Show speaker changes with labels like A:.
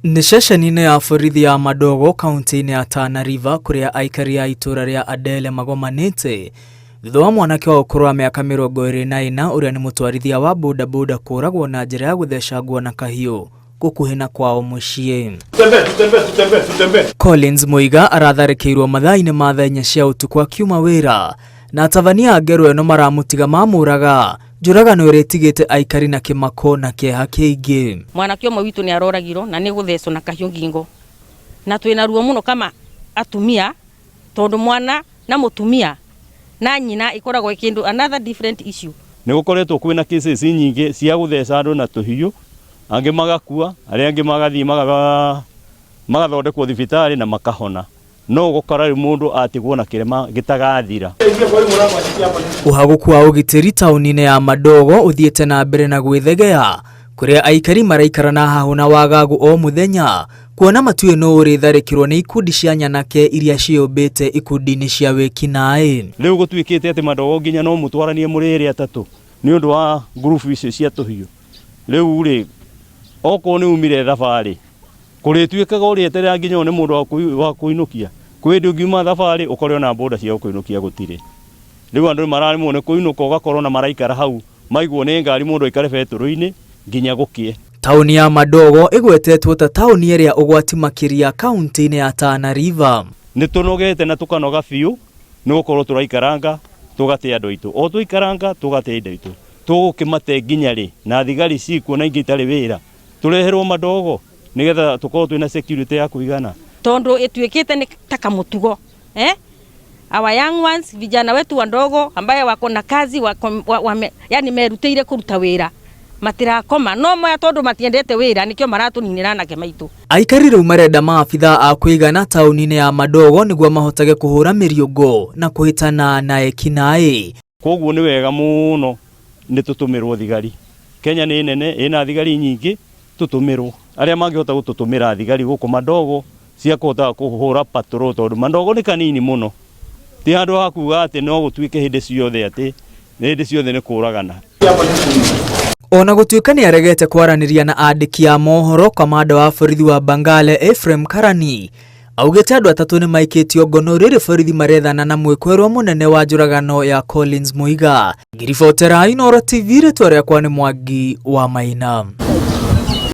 A: Nĩ ceceni-inĩ ya borithi ya Madogo kaunti-inĩ ya Tana River kũrĩa aikari a itũra rĩa Adele magomanĩte thutha wa mwanake wa ũkũrũ wa mĩaka 24 ũrĩa nĩ mũtwarithia wa bodaboda kũragwo na njĩra ya gũthecangwo na kahiũ gũkuhĩ na kwao mũciĩ. Collins Muiga aratharĩkĩirwo mathaa-inĩ ma thaa inya cia ũtukũ akiuma wĩra na atabania a ngero ĩno maramũtiga mamũraga. Njũragano ĩrĩa ĩtigĩte aikari na kĩmako na kĩeha kĩingĩ.
B: Mwanake ũmwe witũ nĩ aroragirwo na nĩ gũthecwo na kahiũ ngingo, na twĩna ruo mũno kama atumia tondũ mwana na mũtumia na nyina ĩkoragwo ĩ kĩndũ another different issue.
C: Nĩ gũkoretwo kwĩna cases nyingĩ cia gũtheca andũ na tũhiũ, angĩ magakua, arĩa angĩ magathiĩ magathondekwo thibitarĩ na makahona. No ũgũkora rĩu mũndũ atigwo na kĩrema gĩtagathira.
A: Ũhagũku wa ũgitĩri taũni-inĩ ya Madogo ũthiĩte na mbere na gwĩthegea kũrĩa aikari maraikara na hahũ na wagagu o mũthenya kuona matuĩ nũ ũrĩtharĩkĩrwo nĩ ikundi cia nyanake iria ciĩyũmbĩte ikundi-inĩ cia wĩkinaĩ.
C: Rĩu gũtuĩkĩte atĩ Madogo nginya no mũtwaranie mũrĩ erĩ atatũ nĩ ũndũ wa ngurubu icio cia tũhiũ. Rĩu rĩ, okorwo nĩ umire thabarĩ, kũrĩtuĩkaga ũrĩeterera nginya one mũndũ wa kũinũkia. Kwĩ hĩndĩ ũngiuma thabarĩ ũkore ona boda cia gũkũinũkia gũtirĩ. Rĩu andũ nĩ mararemwo nĩ kũinũka ũgakora ona maraikara hau maigwo nĩ ngari mũndũ aikare betũrũ-inĩ nginya gũkĩe.
A: Taũni ya Madogo ĩgwetetwo ta taũni ĩrĩa ũgwati makĩria kaunti-inĩ ya Tana River.
C: Nĩ tũnogete na tũkanoga biũ nĩ gũkorwo tũraikaranga tũgate andũ aitũ. O twaikaranga tũgate indo aitũ. Tũgũkĩmate nginya rĩ na thigari cikuo na ingĩ itarĩ wĩra. Tũreherwo Madogo nĩgetha tũkorwo twĩna security ya kũigana.
B: Tondũ ĩtuĩkĩte nĩ ta kamũtugo eh? Our young ones, vijana wetu wadogo ambaye wako na kazi wako, wa, wa, yani merutĩire kũruta wĩra matirakoma no moya tondũ matiendete wĩra nĩkĩo maratũninĩra anake maitũ.
A: Aikari rĩu marenda maabithaa a kũigana taũni-inĩ ya Madogo nĩguo mahotage kũhũra mĩriũngũ na kũhĩtana na ekinaĩ.
C: Koguo nĩ wega mũno nĩ tũtũmĩrwo thigari. Kenya nĩ nene ĩna thigari nyingĩ tũtũmĩrwo. Arĩa mangĩhota gũtũtũmĩra thigari gũkũ Madogo cia kũhota kũhũra patrol tondũ Madogo nĩ kanini mũno. Ti handũ ha kuga atĩ no gũtuĩke hĩndĩ ciothe atĩ hĩndĩ ciothe nĩ kũragana.
A: Ona gũtuĩka nĩ aregete kwaranĩria na andĩki a mohoro, kamanda wa borithi wa Bangale Ephraim Karani augĩte andũ atatũ nĩ maikĩtio ngono rĩrĩ borithi marethana na mwĩkwerwo mũnene wa njũragano ya Collins Muiga. Ngiribotera Inooro TV, rĩtwa rĩakwa nĩ Mwangi wa Maina.